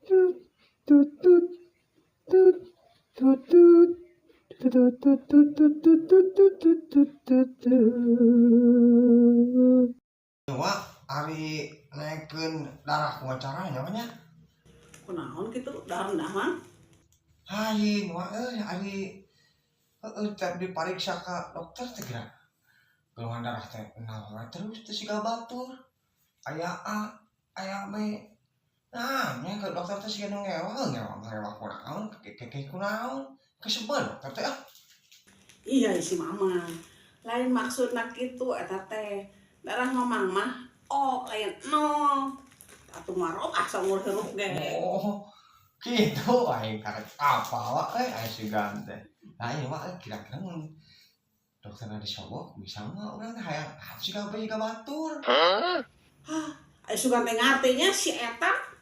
Tut tut tut tut tut tut tut tut tut tut tut tut tut tut tut tut tut. Wah, ari naikkeun darah kumaha caranya nya? Kunaon kitu darah rendah mah? Lain, wah, euy, ari heueuh teh dipariksa ka dokter teh geura. Golongan darah teh nol we terus teh siga batur. Aya A, aya B. Nah, nya ke dokter teh siga nu ngewa, ngewa ngewa kunaon, keke kunaon. Kesebel dokter teh ah. Iya si mama. Lain maksudna kitu eta teh. Darah mamang mah O lain nol. Atuh marobah saumur hirup ge. Oh, gitu aing karek apa wa euy, aing sugan teh. Nah, ieu mah euy, kira-kira mun dokter di Sobok bisa mah urang teh hayang siga B siga batur. Hah, aya sugan teh ngartinya si eta.